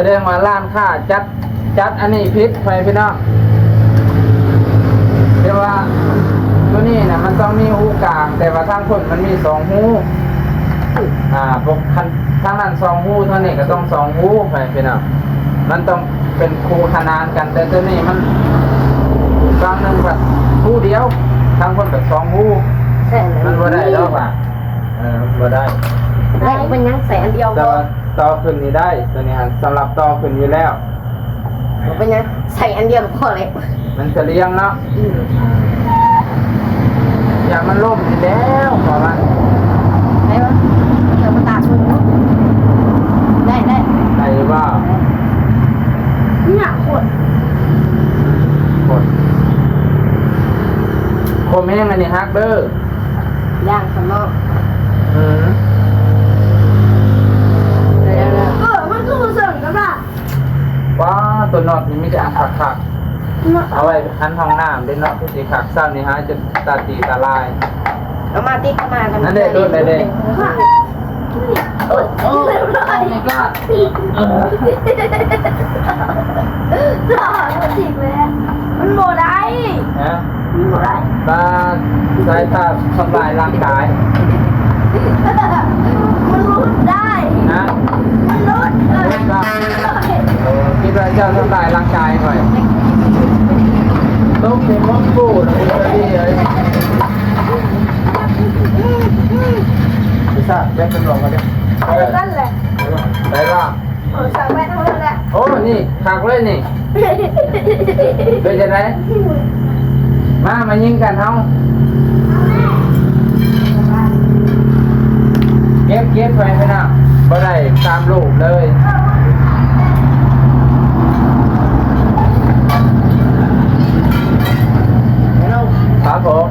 ສະແດງວ່າຮ້ານຄ້າຈັດ ຈັດອັນນີ້ຜິດ ພໍ່ແມ່ພີ່ນ້ອງ. ແຕ່ວ່າຕົວນີ້ນະ ມັນຕ້ອງມີຮູກາງ, ແຕ່ວ່າທາງພຸ້ນມັນມີສອງຮູ. ອ່າ ປົກຄັນ ທາງນັ້ນສອງຮູ, ທາງນີ້ກໍຕ້ອງສອງຮູ ພໍ່ແມ່ພີ່ນ້ອງ. ມັນຕ້ອງເປັນຄູ່ຂະໜານກັນ, ແຕ່ຕົວນີ້ມັນ ຝັ່ງໜຶ່ງກໍຮູດຽວ, ທາງພຸ້ນກໍສອງຮູ. ແມ່ນ ມັນບໍ່ໄດ້ດອກວ່າ ເອີ ມັນບໍ່ໄດ້. ໄດ້ ມັນຍັງໃສ່ອັນດຽວ ແຕ່ວ່າຕໍ່ຂຶ້ນນີ້ໄດ້, ຕົວນີ້ຫັ້ນສຳລັບຕໍ່ຂຶ້ນຢູ່ແລ້ວ. ບໍ່ເປັນຫຍັງ ໃສ່ອັນດຽວກໍພໍແລ້ວ. ມັນສະຫຼຽງເນາະ. ອືມ ຢ້ານມັນລົ້ມນີ້ແລ້ວ ເພາະວ່າ ໄດ້ບໍ່? ເອົາມາຕາກເບິ່ງດູ. ໄດ້ ໄດ້ ໄດ້ຢູ່ບໍ່? ນີ້ນະ ໂຄດ ໂຄດ ຄົມແຮງ ອັນນີ້ຫັກເດີ. ຢ່າງສະເນາະ. ອືມ ເອີ ມັນຄືບໍ່ເຊິ່ງກັນລະ. ວ້າ ຕົວນັອດນີ້ມີແຕ່ອັນຄັກໆ ເອົາໄວ້ອັນຫ້ອງນ້ຳເດ້ເນາະ ຄືຊິຄັກ. ເຊົ້ານີ້ຫາຈົນຕາຕີຕາລາຍ. ເອົາມາຕິດເຂົ້າມາກັນ ນັ້ນເດ້ ໂດດໄດ້ເດ້. ໂອ້ຍ ໂອ້ my god ເອີ ຫຼອດຈິງແລ້ວ ມັນບໍ່ໄດ້. ຮະ? ມັນບໍ່ໄດ້. ປາ ສາຍຕາທຳລາຍຮ່າງກາຍ. ມັນຫຼຸດໄດ້. ຮະ? ມັນຫຼຸດ. ເອີ ຄິດວ່າເຈົ້າທຳລາຍຮ່າງກາຍຂ້ອຍ. ຕົກໃສ່ໝອກກູນະ ບໍ່ດີເລີຍ. ພິຊາ ແບບເປັນລອງກັນເດ້. ເອີ ນັ້ນແຫຼະ. ໄດ້ບໍ່? ໂອ້ ສັ່ງໄວ້ທັງໝົດແລ້ວ. ໂອ້ ນີ້ຄັກເລີຍນີ້. ເປັນຈັ່ງໃດ? ມາ ມາຍິງກັນເຮົາ. ເກັບ ເກັບໄວ້ ພີ່ນ້ອງ ບໍ່ໄດ້ຕາມຮູບເລີຍ. ຄາບຜົມ.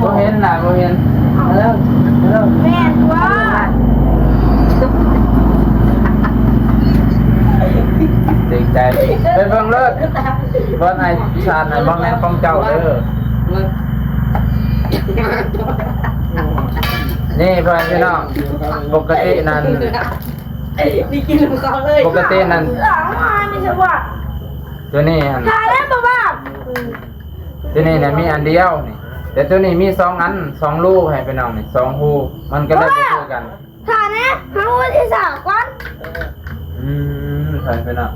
ບໍ່ເຫັນນະ ບໍ່ເຫັນ. ແມ່ນບໍ່? ເກງໃຈ. ໄປເບິ່ງໂລດ. ບ່ອນອ້າຍສາດນະ ບໍ່ແມ່ນຂອງເຈົ້າເດີ. ນີ້ ພໍ່ແມ່ພີ່ນ້ອງ ປົກກະຕິນັ້ນ ໄດ້ກິນນຳເຂົາເລີຍ. ປົກກະຕິນັ້ນ ຫຼັງມາມີສະຫວັດ ຕົວນີ້ຫັ້ນ ຖ້າແລ້ວບໍ່ວ່າ ຕົວນີ້ນະມີອັນດຽວນີ້ ແຕ່ຕົວນີ້ມີສອງອັນ ສອງຮູ ໃຫ້ພີ່ນ້ອງນີ້ ສອງຮູ ມັນກໍເລີຍບໍ່ຄືກັນ. ຖ້າແນ່ ຫາຮູທີ່ສາມກ່ອນ. ອືມ ໃຫ້ພີ່ນ້ອງ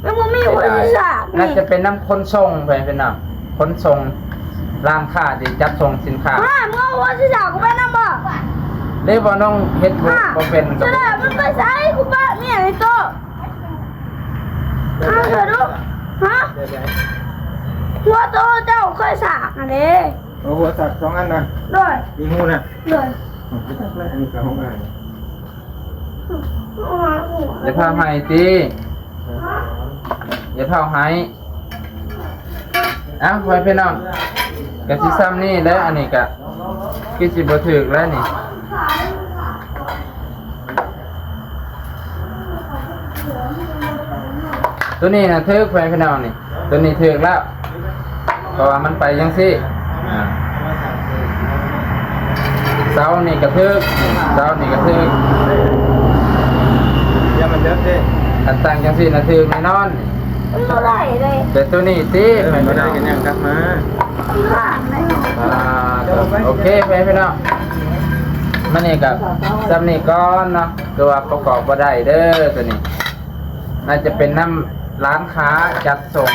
ຍັງບໍ່ມີຮູທີ່ສາມ. ໜ້າຈະເປັນນຳຂົນສົ່ງ ໃຫ້ພີ່ນ້ອງ ຂົນສົ່ງ ຮ້ານຄ້າທີ່ຈັດສົ່ງສິນຄ້າ. ຫາ ມຶງເອົາຫົວສີສາກູໄປນຳບໍ່? ເດ້ ບໍ່ນ້ອງເຮັດບໍ່ ບໍ່ເປັນ. ຈະໄດ້ມັນໄປໃສ? ກູປະເມຍໃນໂຕ. ເອົາເທື່ອດູ. ຮະ? ຫົວໂຕເຈົ້າເຄີຍສາກຫັ້ນເດ້. ເອົາຫົວສາກສອງອັນນະ. ໂດຍ. ມີຫູນະ. ໂດຍ. ອັນນີ້ກໍຫ້ອງອ່າງ. ຢ່າພາວໃຫ້ຕິ. ຢ່າພາວໃຫ້. ເອົ້າ ພໍ່ແມ່ພີ່ນ້ອງ ກະຊິຊ່ຳນີ້ແຫຼະ. ອັນນີ້ກະຄືຊິບໍ່ຖືກແລ້ວນີ້. ໂຕນີ້ນະຖືກ ພໍ່ແມ່ພີ່ນ້ອງນີ້. ໂຕນີ້ຖືກແລ້ວ ເພາະວ່າມັນໄປຈັ່ງຊີ້. ອ່າ ເສົານີ້ກະຖືກ ເສົານີ້ກະຖືກ. ຢ່າມັນເດີເດ້. ຄັນຕັ້ງຈັ່ງຊີ້ນະຖືກແນ່ນອນ. ມັນບໍ່ໄດ້ເລີຍ. ແຕ່ໂຕນີ້ຕິ ເອີ ມັນບໍ່ໄດ້ກໍຍ່າງກັບມາ. ອ່າ ໂອເຄ ພໍ່ແມ່ພີ່ນ້ອງ ມື້ນີ້ກໍຊ່ຳນີ້ກ່ອນເນາະ. ຄືວ່າປະກອບບໍ່ໄດ້ເດີໂຕນີ້. ໜ້າຈະເປັນນຳຮ້ານຄ້າຈັດສົ່ງ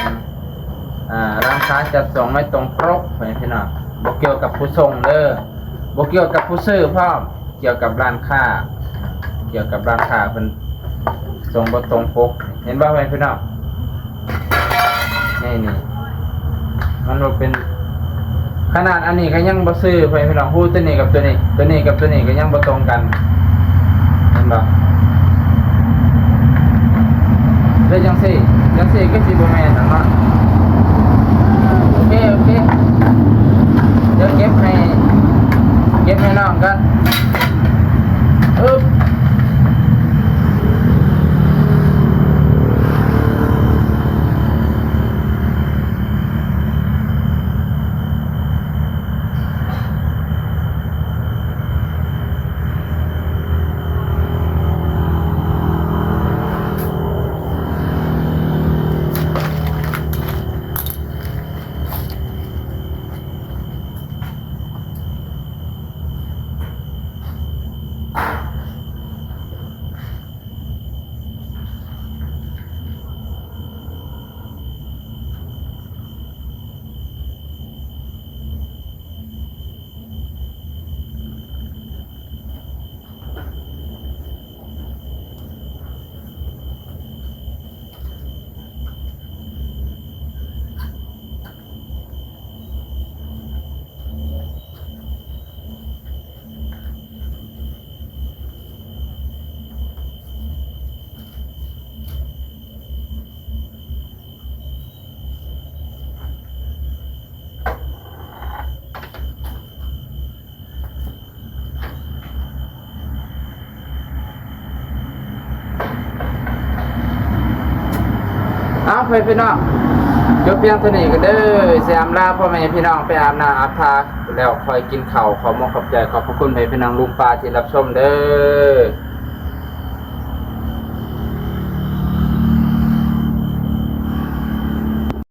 ອ່າ ຮ້ານຄ້າຈັດສົ່ງໄມ້ຕົງປົກ ພໍ່ແມ່ພີ່ນ້ອງ. ບໍ່ກ່ຽວກັບຜູ້ສົ່ງເດີ ບໍ່ກ່ຽວກັບຜູ້ຊື້ພ້ອມ. ກ່ຽວກັບຮ້ານຄ້າ ກ່ຽວກັບຮ້ານຄ້າເພິ່ນສົ່ງບໍ່ຕົງປົກ. ເຫັນບໍ່ ພໍ່ແມ່ພີ່ນ້ອງ? ນີ້ ນີ້ ມັນບໍ່ເປັນ ຂະໜາດອັນນີ້ກໍຍັງບໍ່ຊື່ ພໍ່ແມ່ພີ່ນ້ອງ. ຮູໂຕນີ້ກັບໂຕນີ້ ໂຕນີ້ກັບໂຕນີ້ກໍຍັງບໍ່ຕົງກັນ ເຫັນບໍ່? ແລ້ວຈັ່ງຊີ້ ຈັ່ງຊີ້ຄືຊິບໍ່ແມ່ນດອກເນາະ. ໂອເຄ ໂອເຄ ດຽວເກັບໃຫ້ ເກັບໃຫ້ນ້ອງກ່ອນ. ອຶບ. ພໍ່ແມ່ພີ່ນ້ອງ ຈົບພຽງເທົ່ານີ້ກັນເດີ. ຊິອຳລາພໍ່ແມ່ພີ່ນ້ອງໄປອາບນ້ຳອາບທ່າ ແລ້ວຄ່ອຍກິນເຂົ້າ. ຂໍຂອບອົກຂອບໃຈ ຂອບພະຄຸນພໍ່ແມ່ພີ່ນ້ອງລຸງປ້າທີ່ຮັບຊົມເດີ.